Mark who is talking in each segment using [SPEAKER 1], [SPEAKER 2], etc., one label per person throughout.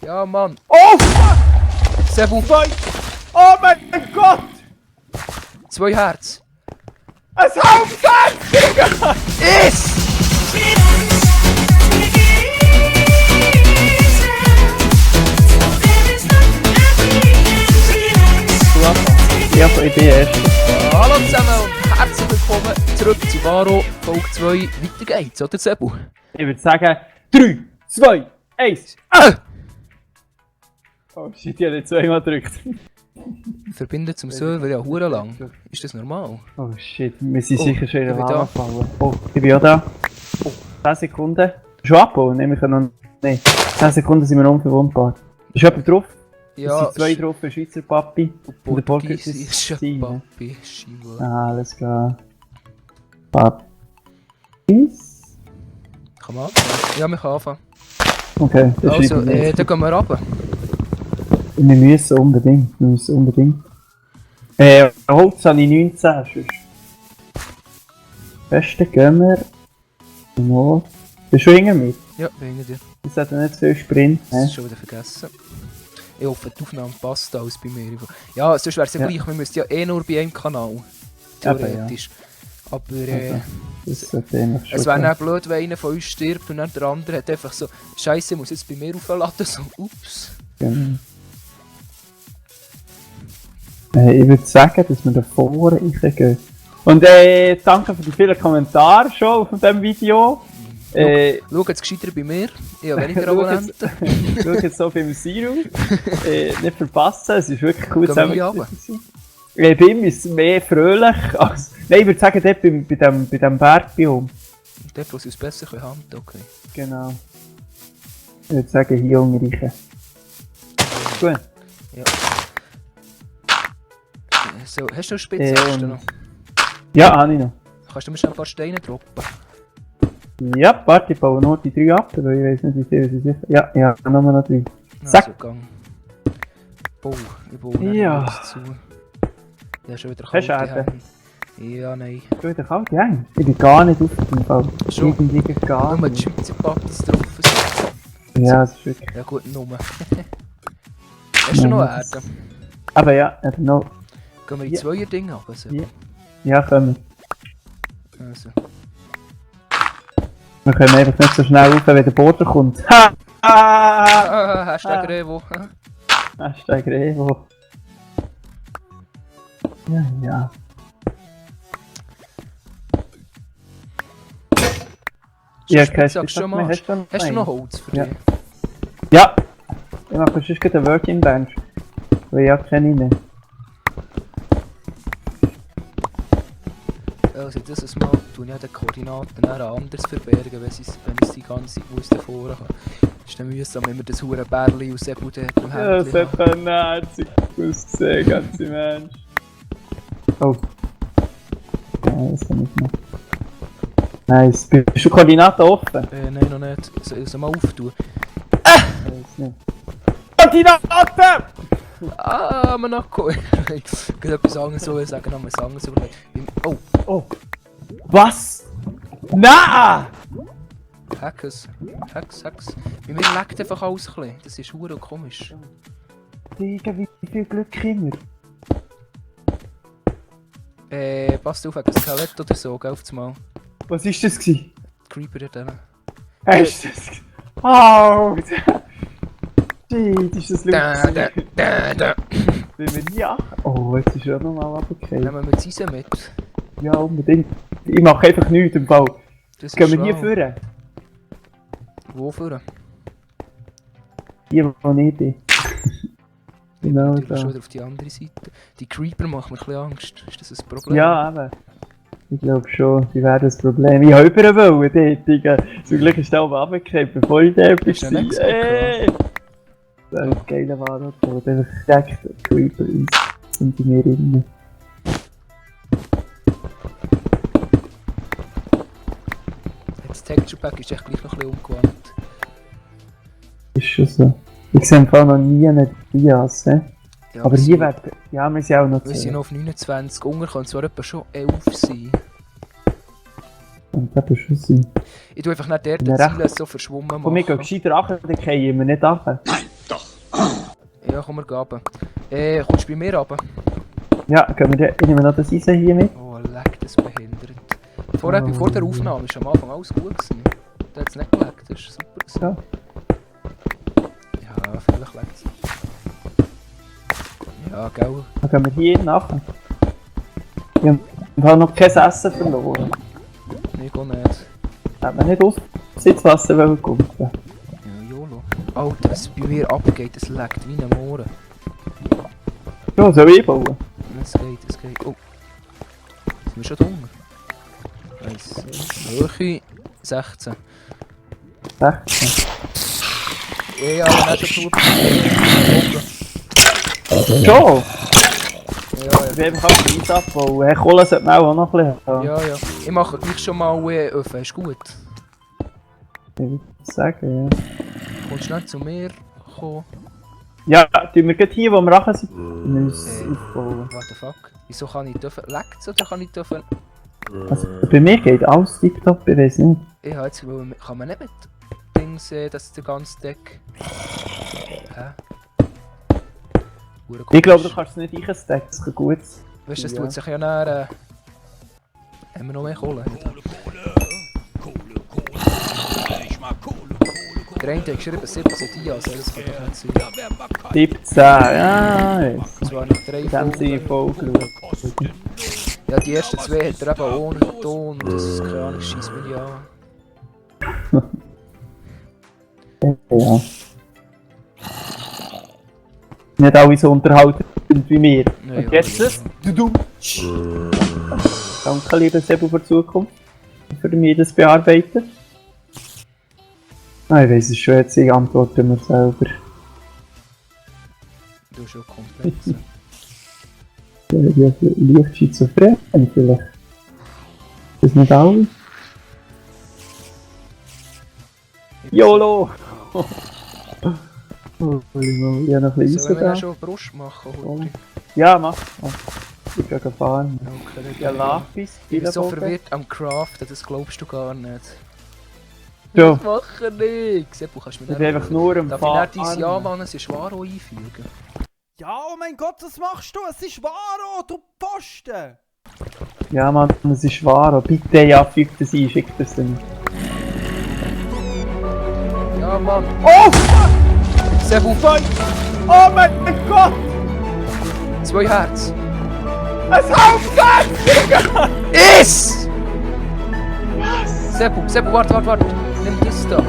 [SPEAKER 1] Ja, Mann.
[SPEAKER 2] Oh fuck!
[SPEAKER 1] Sebu,
[SPEAKER 2] Oh mein Gott!
[SPEAKER 1] 2 Herz.
[SPEAKER 2] Ein halbes Digga!
[SPEAKER 1] Ist!
[SPEAKER 2] Ja, ich bin erst.
[SPEAKER 1] Hallo zusammen und herzlich willkommen zurück zu Varo, Folge 2. Weiter geht's, oder Sebu?
[SPEAKER 2] Ich würde sagen 3, 2, 1. Oh shit, ich habe nicht zweimal gedrückt.
[SPEAKER 1] Verbinden zum Server, ja, hure lang. Ist das normal?
[SPEAKER 2] Oh shit, wir sind
[SPEAKER 1] Oh,
[SPEAKER 2] sicher schon in
[SPEAKER 1] ich
[SPEAKER 2] der
[SPEAKER 1] bin
[SPEAKER 2] Lava
[SPEAKER 1] da.
[SPEAKER 2] gefallen. Oh, ich bin auch da. Oh, 10 Sekunden. Schon abbauen, nehme ich noch. Nein, 10 Sekunden sind wir unverwundbar. Ist jemand drauf? Es
[SPEAKER 1] Ja,
[SPEAKER 2] sind 2 drauf, ein Schweizer Papi. Und der Portugies ist sein, ne?
[SPEAKER 1] Papi, Schimo.
[SPEAKER 2] Alles klar. Papis?
[SPEAKER 1] Kann man anfangen? Ja, wir können anfangen.
[SPEAKER 2] Okay, das
[SPEAKER 1] Also,
[SPEAKER 2] schreibe ich
[SPEAKER 1] dann gehen wir runter.
[SPEAKER 2] Wir müssen unbedingt. Holz habe ich 19, sonst. Beste gehen wir. No. Bist du hinter mir?
[SPEAKER 1] Ja, bin hinter dir.
[SPEAKER 2] Das hat ja nicht zu viel Sprint.
[SPEAKER 1] Das ist schon wieder vergessen. Ich hoffe, die Aufnahme passt als bei mir. Ja, sonst wäre es ja gleich, wir müssten ja eh nur bei einem Kanal. Theoretisch. Aber
[SPEAKER 2] Das sollte eigentlich schon
[SPEAKER 1] es wäre
[SPEAKER 2] gehen.
[SPEAKER 1] dann blöd, wenn einer von uns stirbt und dann der andere hat einfach so Scheiße, muss jetzt bei mir aufladen, so ups.
[SPEAKER 2] Genau. Ich würde sagen, dass wir davor gehen. Und danke für die vielen Kommentare schon auf diesem Video.
[SPEAKER 1] Schau jetzt gescheiter bei mir, ich habe weniger Abonnenten.
[SPEAKER 2] Schau jetzt so beim Zero. Nicht verpassen, es ist wirklich cool
[SPEAKER 1] Gehen wir runter?
[SPEAKER 2] Bei ihm ist es mehr fröhlich als... Nein, ich würde sagen, dort bei dem Bergbiom.
[SPEAKER 1] Dort, wo sie es besser haben, okay.
[SPEAKER 2] Genau. Ich würde sagen, hier umreichen. Gut.
[SPEAKER 1] Ja. So, hast du eine Spitze noch?
[SPEAKER 2] Ja, habe ich noch.
[SPEAKER 1] Kannst du mir schon ein paar Steine droppen?
[SPEAKER 2] Ja, warte, ich baue nur die 3 ab, weil ich weiß nicht, wie viel sie sind. Ja, nur noch 3. Zack.
[SPEAKER 1] Also, gang. Ich baue
[SPEAKER 2] Ja.
[SPEAKER 1] alles zu. Ja, schon wieder
[SPEAKER 2] Hast du
[SPEAKER 1] kalte
[SPEAKER 2] Erde?
[SPEAKER 1] Hände. Ja, nein.
[SPEAKER 2] Ist wieder kalt? Ja, ich bin gar nicht auf dem Fall.
[SPEAKER 1] Schon?
[SPEAKER 2] Irgendwie gar
[SPEAKER 1] Nur die
[SPEAKER 2] nicht.
[SPEAKER 1] Schweizer Papis drauf sind.
[SPEAKER 2] Ja, das ist wirklich...
[SPEAKER 1] Ja gut, Nummer. Hast du noch Erde?
[SPEAKER 2] Aber ja, noch...
[SPEAKER 1] Gehen wir in
[SPEAKER 2] Ja.
[SPEAKER 1] 2er Dinge ab? Also.
[SPEAKER 2] Ja. Ja, können wir.
[SPEAKER 1] Also.
[SPEAKER 2] Wir können einfach nicht so schnell rauf, wenn der Boden kommt. Ha!
[SPEAKER 1] Hashtag Revo.
[SPEAKER 2] Hashtag Revo. Ja. Ja,
[SPEAKER 1] Sagst du schon mal, hast du noch Holz für
[SPEAKER 2] Ja.
[SPEAKER 1] dich?
[SPEAKER 2] Ja! Ich mache sonst gleich eine Working Bench. Weil ich ja keine mehr.
[SPEAKER 1] Also dieses Mal tue ich ja die Koordinaten dann anders verbergen, wenn ich es die ganze Zeit davor habe. Ist dann mühsam, wenn wir das hure Bärli aus Sebu dort im
[SPEAKER 2] Ja, das
[SPEAKER 1] Händchen
[SPEAKER 2] hat ein herzig ausgesehen, ganze Mensch. Oh. Ja, das kann ich noch. Nice. Bist du Koordinaten offen?
[SPEAKER 1] Nein, noch nicht. Soll ich mal auftun?
[SPEAKER 2] Weiß nicht. Koordinaten!
[SPEAKER 1] Ah, man nachgekommen. Ich kann etwas anderes sagen, noch etwas anderes überlegen. Oh,
[SPEAKER 2] Oh. Was? Na!
[SPEAKER 1] Hackers. Hacks. Bei mir leckt einfach alles ein bisschen. Das ist hure komisch.
[SPEAKER 2] Digga, wie viel Glück haben wir?
[SPEAKER 1] Passt auf, wegen Skelett oder so, gell, auf das Mal.
[SPEAKER 2] Was ist das gewesen?
[SPEAKER 1] Creeper dort hinten.
[SPEAKER 2] Hast du das? Alter! Shit, ist das lustig?
[SPEAKER 1] Da.
[SPEAKER 2] Wenn wir ja. Oh, jetzt ist er nochmal runtergefallen.
[SPEAKER 1] Nehmen wir die Eisen mit.
[SPEAKER 2] Ja, unbedingt. Ich mache einfach nichts im Fall.
[SPEAKER 1] Das
[SPEAKER 2] Gehen wir
[SPEAKER 1] schlau.
[SPEAKER 2] hier führen?
[SPEAKER 1] Wo führen?
[SPEAKER 2] Hier, wo ich bin. Genau
[SPEAKER 1] Natürlich schon
[SPEAKER 2] da.
[SPEAKER 1] wieder auf die andere Seite. Die Creeper machen mir ein bisschen Angst. Ist das ein Problem?
[SPEAKER 2] Ja, eben. Ich glaube schon, die wären das Problem. Ich habe über wollen dort, Digga. Zum Glück ist der oben runtergefallen, bevor ich da
[SPEAKER 1] Ist ja nicht
[SPEAKER 2] war. Das ist ein geiler Wahrheit, wo der direkt Creeper ist. Sind die mir innen.
[SPEAKER 1] Das Texture Pack ist echt gleich noch ein bisschen umgewandt.
[SPEAKER 2] Ist schon so. Ich sehe im Fall noch nie einen Dias, he?
[SPEAKER 1] Ja,
[SPEAKER 2] Aber hier wird... Ja, wir sind auch noch
[SPEAKER 1] Wir sind
[SPEAKER 2] 10.
[SPEAKER 1] noch auf 29. Unger kann zwar etwa schon 11 sein.
[SPEAKER 2] Und das ist schon sein.
[SPEAKER 1] Ich tue einfach nicht dort
[SPEAKER 2] Ja,
[SPEAKER 1] die
[SPEAKER 2] recht.
[SPEAKER 1] Ziele so verschwommen
[SPEAKER 2] Komm, wir gehen
[SPEAKER 1] machen.
[SPEAKER 2] gescheiter runter, dann fallen wir nicht runter.
[SPEAKER 3] Nein, doch
[SPEAKER 1] Ja, komm, wir gehen runter. Kommst du bei mir runter?
[SPEAKER 2] Ja, gehen wir nehmen wir noch das Eisen hier mit?
[SPEAKER 1] Oh, leck, das behindert. Vor der Aufnahme ist am Anfang alles gut gewesen. Da hat es nicht geleckt, das ist super gewesen.
[SPEAKER 2] Ja.
[SPEAKER 1] Ja, vielleicht leckt es. Ja, gell.
[SPEAKER 2] Dann gehen wir hier nachher. Wir haben noch kein Essen verloren.
[SPEAKER 1] Nee, geh nicht.
[SPEAKER 2] Hat man nicht aus Sitzwasser kommen.
[SPEAKER 1] Ja, YOLO. Alter, was bei mir abgeht, das leckt wie ein Mohren.
[SPEAKER 2] Ja, soll ich bauen?
[SPEAKER 1] Es geht. Oh. Sind wir schon Hunger? Nice. Höhe 16.
[SPEAKER 2] 16.
[SPEAKER 1] Ja, dann hast du schon geschaut.
[SPEAKER 2] Schon?
[SPEAKER 1] Ja,
[SPEAKER 2] Wir haben einfach Eis abbauen. Hey, Kohle sollte man auch noch ein bisschen haben.
[SPEAKER 1] ja. Ich mache gleich schon mal Öfen, ist gut.
[SPEAKER 2] Ich würde sagen, ja.
[SPEAKER 1] Kommst du nicht zu mir kommen?
[SPEAKER 2] Ja, tun wir gerade hier, wo wir nachher sind, müssen aufbauen.
[SPEAKER 1] What the fuck? Wieso kann ich dürfen? Leckt's oder kann ich dürfen?
[SPEAKER 2] Also, bei mir geht alles tiptop, ich weiß nicht.
[SPEAKER 1] Ich habe jetzt, kann man nicht mit Dings sehen, dass der ganze Deck... Hä? Hure
[SPEAKER 2] Ich glaube, du
[SPEAKER 1] komisch.
[SPEAKER 2] kannst es nicht einstecken, das ist gut.
[SPEAKER 1] Weißt du, das
[SPEAKER 2] Ja.
[SPEAKER 1] tut sich ja näher... Haben wir noch mehr Kohle? Der eine hat geschrieben 17 Dias, das kann doch nicht sein.
[SPEAKER 2] 17, ja, jetzt.
[SPEAKER 1] Das war nach 3
[SPEAKER 2] In dem Sinne
[SPEAKER 1] Folgen.
[SPEAKER 2] voll geschaut.
[SPEAKER 1] Ja, die ersten 2 hat er eben ohne Ton und das ist keine Ahnung, scheiss mich an.
[SPEAKER 2] Ja. Nicht alle so unterhalten wie wir.
[SPEAKER 1] Ja,
[SPEAKER 2] Und
[SPEAKER 1] ja,
[SPEAKER 2] jetzt
[SPEAKER 1] ja.
[SPEAKER 2] das? Du. Danke, lieber Sebu, für die Zukunft. Für mich das bearbeiten. Ah, ich weiss es schon, jetzt ich antworte mir selber.
[SPEAKER 1] Du bist schon komplett.
[SPEAKER 2] Ja, leicht schizophren vielleicht. Das nicht alle? YOLO! Oh, ich habe noch ein bisschen
[SPEAKER 1] Sollen wir
[SPEAKER 2] Eisen
[SPEAKER 1] dann
[SPEAKER 2] da.
[SPEAKER 1] schon Brust machen heute?
[SPEAKER 2] Ja, mach. Ich gehe fahren.
[SPEAKER 1] Okay,
[SPEAKER 2] Ja, Lapis,
[SPEAKER 1] ich bin so
[SPEAKER 2] Bilderbogen.
[SPEAKER 1] verwirrt am Craften, das glaubst du gar nicht.
[SPEAKER 2] Ja.
[SPEAKER 1] Das mache ich! Sepp, du kannst mir
[SPEAKER 2] Ich bin einfach nur am
[SPEAKER 1] Darf
[SPEAKER 2] Fahren.
[SPEAKER 1] ich nicht dein Ja-Mann, es ist Waro einfügen?
[SPEAKER 3] Ja, oh mein Gott, was machst du? Es ist Varo, du Posten!
[SPEAKER 2] Ja, Mann, das ist wahr. Bitte, ja, füg das ein, schick das dann.
[SPEAKER 1] Ja, Mann!
[SPEAKER 2] Oh!
[SPEAKER 1] Sepp,
[SPEAKER 2] Oh mein Gott!
[SPEAKER 1] 2 Herz!
[SPEAKER 2] Ein Hauptgang!
[SPEAKER 1] Is! Sepp, warte. Nimm das da.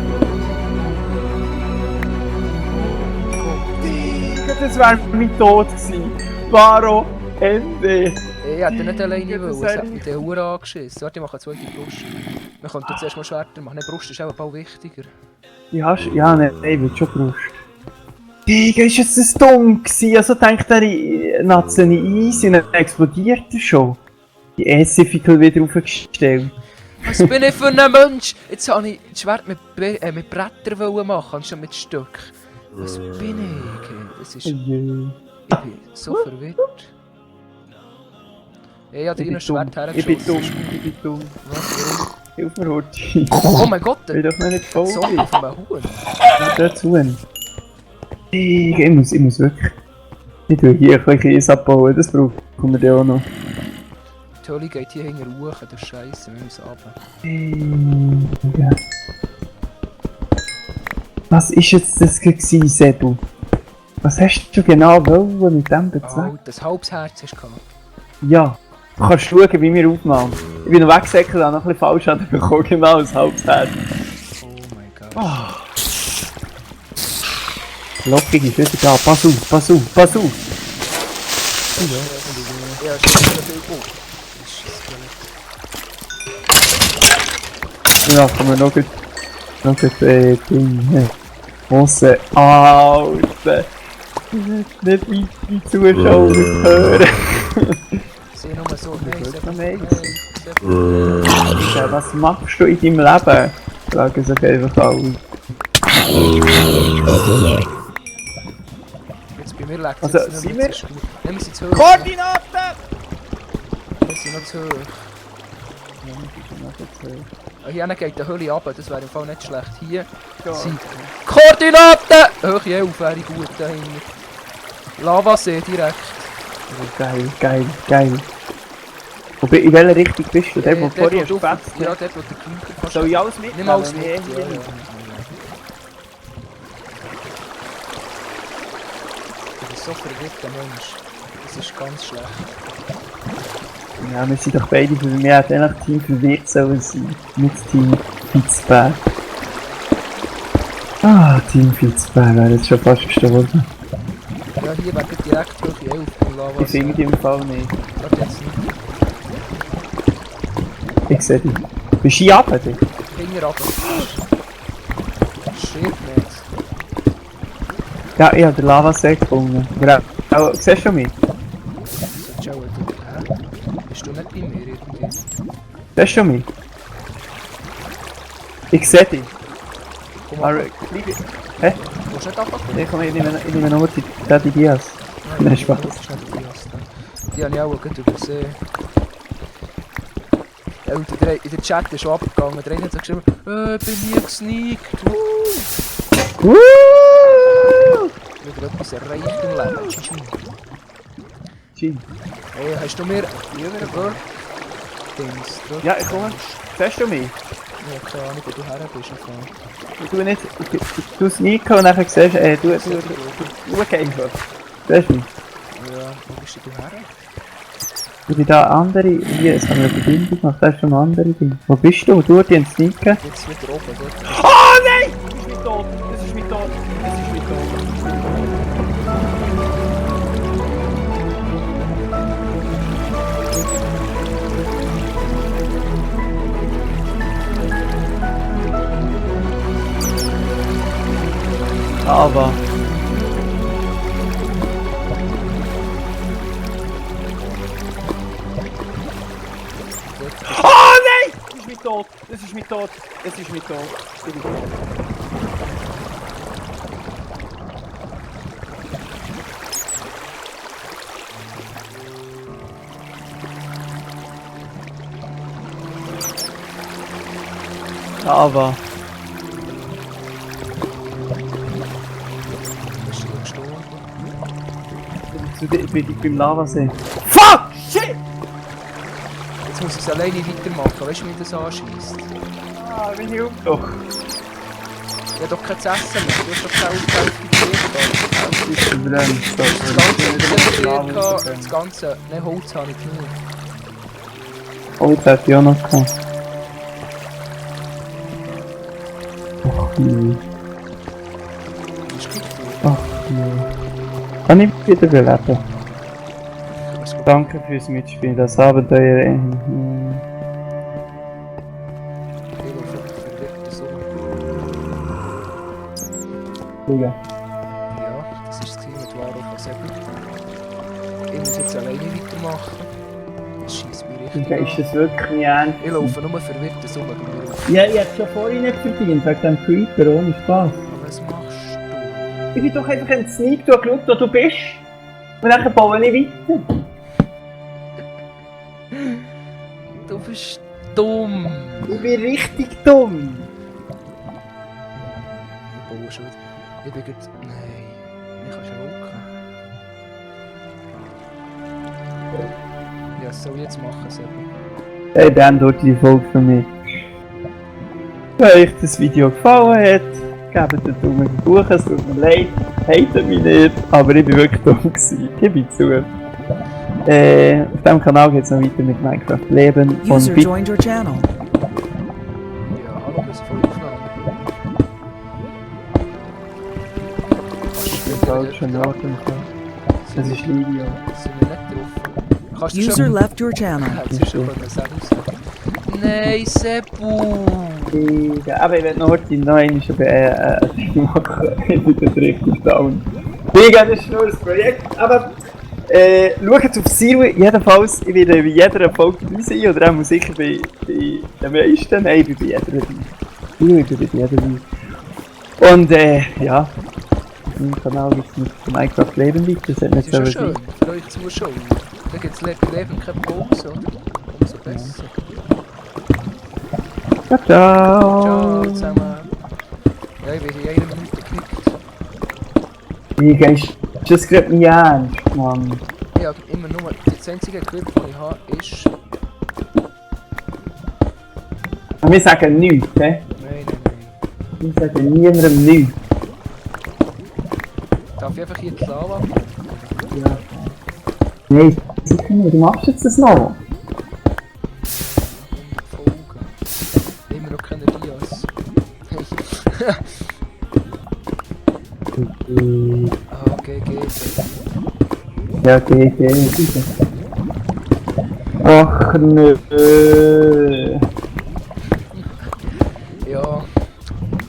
[SPEAKER 2] Digga, das wäre mein Tod gewesen. Varo, Ende.
[SPEAKER 1] Ich hätte nicht alleine
[SPEAKER 2] das
[SPEAKER 1] wollen, es hat
[SPEAKER 2] hätte
[SPEAKER 1] mich den Huren angeschissen. Warte, ich mache eine zweite Brust. Wir könnten zuerst mal Schwerter machen. Brust ist auch ein paar wichtiger.
[SPEAKER 2] Ja, nein, ich will schon Brust. Digga, ist jetzt das dumm gewesen? Also denkt er, natzen in Eis und dann explodiert er schon. Die Essiffikel wieder aufgestellt.
[SPEAKER 1] Was bin ich für ein Mensch? Jetzt wollte ich das Schwert mit Brettern machen, anstatt mit Stück. Was bin ich? Das ist... Ich bin so verwirrt. Ich habe dir ein Schwert
[SPEAKER 2] Ich bin dumm,
[SPEAKER 1] hergeschossen.
[SPEAKER 2] ich bin dumm.
[SPEAKER 1] Was, warum?
[SPEAKER 2] Hilf mir, Horti.
[SPEAKER 1] Oh mein Gott,
[SPEAKER 2] Ich will
[SPEAKER 1] der
[SPEAKER 2] doch noch nicht voll
[SPEAKER 1] Zombie
[SPEAKER 2] sein.
[SPEAKER 1] von einem Huhn.
[SPEAKER 2] Dazu. Digga, ich muss wirklich... Ich will hier ein bisschen Käse abbauen, das brauchen wir dann auch noch.
[SPEAKER 1] Die Hölle geht hier hinten hoch, der Scheiße, wir müssen runter.
[SPEAKER 2] Digga. Was ist jetzt das gewesen, Sebu? Was hast du genau wollen mit dem Bezweck?
[SPEAKER 1] Oh, das halbes Herz hast du gehabt.
[SPEAKER 2] Ja, du kannst schauen, wie wir aufmachen. Ich bin noch weggesäckelt, habe noch ein bisschen falsch bekommen, genau ein halbes Herz.
[SPEAKER 1] Oh mein Gott.
[SPEAKER 2] Lockig ist wieder da, pass auf.
[SPEAKER 1] Ja, ist schon viel gut.
[SPEAKER 2] Ja, kann man noch gut Ding. Hose. Alter! Nicht wie die Zuschauer hören.
[SPEAKER 1] Ich sehe nur so, hey,
[SPEAKER 2] Das ist
[SPEAKER 1] Sepp,
[SPEAKER 2] noch
[SPEAKER 1] hey,
[SPEAKER 2] nice.
[SPEAKER 1] Sepp.
[SPEAKER 2] Ja, was machst du in deinem Leben? Fragen sich einfach alle.
[SPEAKER 1] Jetzt bei mir leckt es
[SPEAKER 2] Also,
[SPEAKER 1] jetzt nicht
[SPEAKER 2] sind
[SPEAKER 1] mehr,
[SPEAKER 2] wir-
[SPEAKER 1] jetzt ist gut. Nehmen wir sie zu hoch.
[SPEAKER 3] Koordinaten!
[SPEAKER 1] Wir sind noch zu hoch. Hier hinten geht die Hölle runter, das wäre im Fall nicht schlecht. Hier sind Koordinaten! Hoch 11 wäre gut da hinten. Lavasee direkt.
[SPEAKER 2] Geil, geil, geil. In welcher Richtung bist du? Der, wo vorher
[SPEAKER 1] du
[SPEAKER 2] spät.
[SPEAKER 1] ja, dort, wo der Kinker fast...
[SPEAKER 2] Soll ich alles mitnehmen?
[SPEAKER 1] Nimm alles
[SPEAKER 2] Nee,
[SPEAKER 1] mit. Ja, ja. Du bist so verwirrter Mensch. Das ist ganz schlecht.
[SPEAKER 2] Ja, wir sind doch beide für mich hat eigentlich Team verwirrt sollen sein. Nicht Team Fitzberg. Ah, Team Fitzberg wäre jetzt schon fast gestorben.
[SPEAKER 1] Ja, hier wäre direkt durch die 11 vom Lavasee.
[SPEAKER 2] Ich finde die im Fall nicht.
[SPEAKER 1] Warte jetzt nicht.
[SPEAKER 2] Ich sehe dich. Bist du hier runter?
[SPEAKER 1] Finger runter. Shit, nicht.
[SPEAKER 2] Ja, ich habe den Lavasee gefunden. Auch, siehst du mich?
[SPEAKER 1] So, ciao, du. Hä? Bist du nicht bei mir irgendwie?
[SPEAKER 2] Siehst du mich? Ich sehe dich.
[SPEAKER 1] Komm mal.
[SPEAKER 2] Aber, hä?
[SPEAKER 1] Du musst nicht runterkommen.
[SPEAKER 2] Ich nehme nur die Dias. Nein, Spaß.
[SPEAKER 1] Die habe ich auch gut übersehen. Ja, und in der Chat ist schon abgegangen. Der eine hat so geschrieben, bin nie gesneakt.
[SPEAKER 2] Woo!
[SPEAKER 1] Wieder etwas erreicht im Leben. Tschüss.
[SPEAKER 2] Gee.
[SPEAKER 1] Hey, hast du mir den Work-Dings drücken?
[SPEAKER 2] Ja, ich komme. Siehst du mich?
[SPEAKER 1] Ja, keine Ahnung, wo du her bist.
[SPEAKER 2] Du nicht. Du sneaken und dann siehst du, du gehst einfach. Siehst du mich?
[SPEAKER 1] Ja, wo bist du her?
[SPEAKER 2] Ich bin da andere. Hier, es haben wir eine Verbindung gemacht. Da ist schon eine andere Ding. Wo bist du? Du die sneaken?
[SPEAKER 1] Jetzt wieder oben, dort.
[SPEAKER 2] Oh nein! Das ist mein Tod! Das ist mein Tod! Das ist mein Tod! Aber... Oh nein! Das ist mein Tod! Das ist mein Tod! Das ist mein Tod! Ich bin tot. Aber...
[SPEAKER 1] Bist du gestorben?
[SPEAKER 2] Ich bin beim Lavasee. Fuck! Shit!
[SPEAKER 1] Jetzt muss ich es alleine weitermachen. Weißt du, wie das anschießt?
[SPEAKER 2] Ah, wie hilft doch!
[SPEAKER 1] Ich habe doch kein Essen mehr. Du hast doch keine Aufgabe
[SPEAKER 2] Das ist verbrannt.
[SPEAKER 1] Das Ganze. Nein, Holz habe ich genug.
[SPEAKER 2] Oh, das hätte ich auch noch gehabt. Ach nein.
[SPEAKER 1] Das ist gut.
[SPEAKER 2] Ach nein. Kann ich wieder beleben?
[SPEAKER 1] Was gut.
[SPEAKER 2] Danke fürs Mitspielen, das Abenteuer.
[SPEAKER 1] Ich will verwirrt so.
[SPEAKER 2] Ja.
[SPEAKER 1] Ja, das ist es mit Waro von Sebi. Ich muss jetzt alleine weitermachen. Das schießt mich richtig
[SPEAKER 2] Ist das wirklich nicht ernst?
[SPEAKER 1] Ich laufe nur verwirrt so bei mir auf.
[SPEAKER 2] Ja, ich hätte schon vorhin nicht verdient, wegen dem Creeper, ohne Spaß.
[SPEAKER 1] Aber was machst du?
[SPEAKER 2] Ich bin doch einfach ein Sneak, du hast geschaut, wo du bist. Und dann baue ich weiter.
[SPEAKER 1] Du bist dumm.
[SPEAKER 2] Ich bin richtig dumm.
[SPEAKER 1] Ich baue schon wieder. Ich bin gerade... Nein. Ich kann schon rucken. Ja, was soll ich jetzt machen, Sebi?
[SPEAKER 2] Hey, dann dort die Folge für mich. Wenn euch das Video gefallen hat, gebt einen Daumen hoch, es tut mir leid, hatet mich nicht, aber ich war wirklich dumm gewesen, gebe ich zu. Auf diesem Kanal geht es noch weiter mit Minecraft Leben und
[SPEAKER 4] User
[SPEAKER 2] bitte
[SPEAKER 4] joined your channel.
[SPEAKER 1] Ja, hallo, das ist voll aufgenommen.
[SPEAKER 2] falschen Namen. Das ist Livio.
[SPEAKER 1] Sind wir nicht drauf? Kannst du
[SPEAKER 4] User
[SPEAKER 1] schon...
[SPEAKER 4] left your channel.
[SPEAKER 1] Hättest du schon können selbst sagen. Nein, Sebu!
[SPEAKER 2] Digga, aber ich werde noch heute noch einmal ein Ding machen. Ich bin das richtig down. Digga, das ist nur ein Projekt, aber schaut auf Zero, jedenfalls, ich werde bei jeder Folge dabei sein, oder auch sicher bei den meisten. Nein, ich bin bei jeder dabei. Ich bin bei jeder dabei. Und ja, auf meinem Kanal gibt es mit Minecraft Leben weiter, das hat
[SPEAKER 1] Das
[SPEAKER 2] nicht
[SPEAKER 1] ist
[SPEAKER 2] so
[SPEAKER 1] schon schön, für euch Zuschauer. Da gibt es Leben keine Pause, oder? Umso besser.
[SPEAKER 2] Ciao, ciao.
[SPEAKER 1] Ciao zusammen. Ja, ich bin in einer Minute geknickt.
[SPEAKER 2] Digga, ist das gerade nicht ernst, Mann?
[SPEAKER 1] Ich habe immer nur... Das einzige Equipment, das ich habe, ist...
[SPEAKER 2] Wir sagen nichts, hä?
[SPEAKER 1] Nein.
[SPEAKER 2] Wir sagen niemandem nichts.
[SPEAKER 1] Darf ich einfach hier die Lava?
[SPEAKER 2] Ja. Nein, sicher nicht. Du machst jetzt das noch.
[SPEAKER 1] Folgen. Immer noch keine Dias. Ah, GG.
[SPEAKER 2] Ja, okay, sicher. Ach, nö.
[SPEAKER 1] Ja.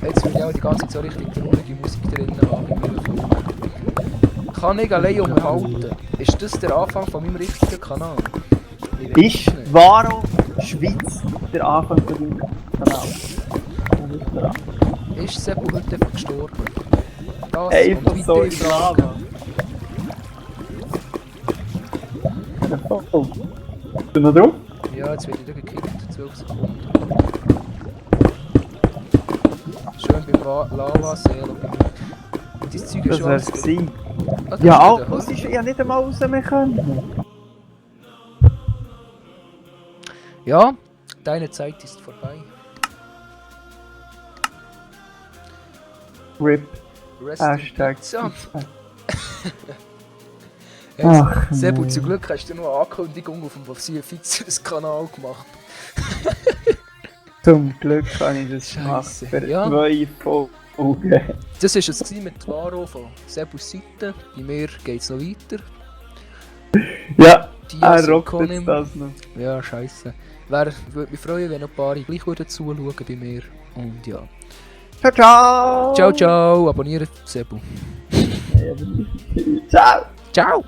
[SPEAKER 1] Jetzt will ich auch die ganze Zeit so richtig traurige Musik drin haben in meiner Folge. Kann ich allein unterhalten? Ist das der Anfang von meinem richtigen Kanal? Ich weiß
[SPEAKER 2] Ist
[SPEAKER 1] nicht.
[SPEAKER 2] Varo Schweiz der Anfang von deinem Kanal?
[SPEAKER 1] Ist Sebu heute einfach gestorben? Das
[SPEAKER 2] Einfach
[SPEAKER 1] und
[SPEAKER 2] so
[SPEAKER 1] weitere
[SPEAKER 2] in
[SPEAKER 1] Fragen.
[SPEAKER 2] Lava. Oh. Bist du noch drauf?
[SPEAKER 1] Ja, jetzt wird wieder gekickt. 12 Sekunden. Schön beim Lava-Seel. Und das Zeug ist
[SPEAKER 2] Das
[SPEAKER 1] schon
[SPEAKER 2] wär's
[SPEAKER 1] alles...
[SPEAKER 2] gewesen.
[SPEAKER 1] Ah,
[SPEAKER 2] Ja,
[SPEAKER 1] das
[SPEAKER 2] auch,
[SPEAKER 1] ist
[SPEAKER 2] das
[SPEAKER 1] wieder
[SPEAKER 2] ist ja nicht einmal raus mehr können.
[SPEAKER 1] Ja, deine Zeit ist vorbei.
[SPEAKER 2] RIP.
[SPEAKER 1] Rest in
[SPEAKER 2] Hashtag.
[SPEAKER 1] Pizza.
[SPEAKER 2] Ach,
[SPEAKER 1] Sebu,
[SPEAKER 2] nee.
[SPEAKER 1] zum Glück hast du noch eine Ankündigung auf dem Fizers Kanal gemacht.
[SPEAKER 2] Zum Glück kann ich das machen.
[SPEAKER 1] Scheisse.
[SPEAKER 2] Für
[SPEAKER 1] Ja.
[SPEAKER 2] 2 Folgen.
[SPEAKER 1] Das war es mit Varo von Sebus Seite. Bei mir geht es noch weiter.
[SPEAKER 2] Ja,
[SPEAKER 1] Dias
[SPEAKER 2] er
[SPEAKER 1] und
[SPEAKER 2] rockt
[SPEAKER 1] Konim.
[SPEAKER 2] jetzt das noch.
[SPEAKER 1] Ja, scheiße. Würde mich freuen, wenn noch ein paar gleich würden zuschauen bei mir. Und ja.
[SPEAKER 2] Ciao, ciao!
[SPEAKER 1] Ciao, ciao. Abonniert Sebu.
[SPEAKER 2] Ciao!
[SPEAKER 1] Ciao!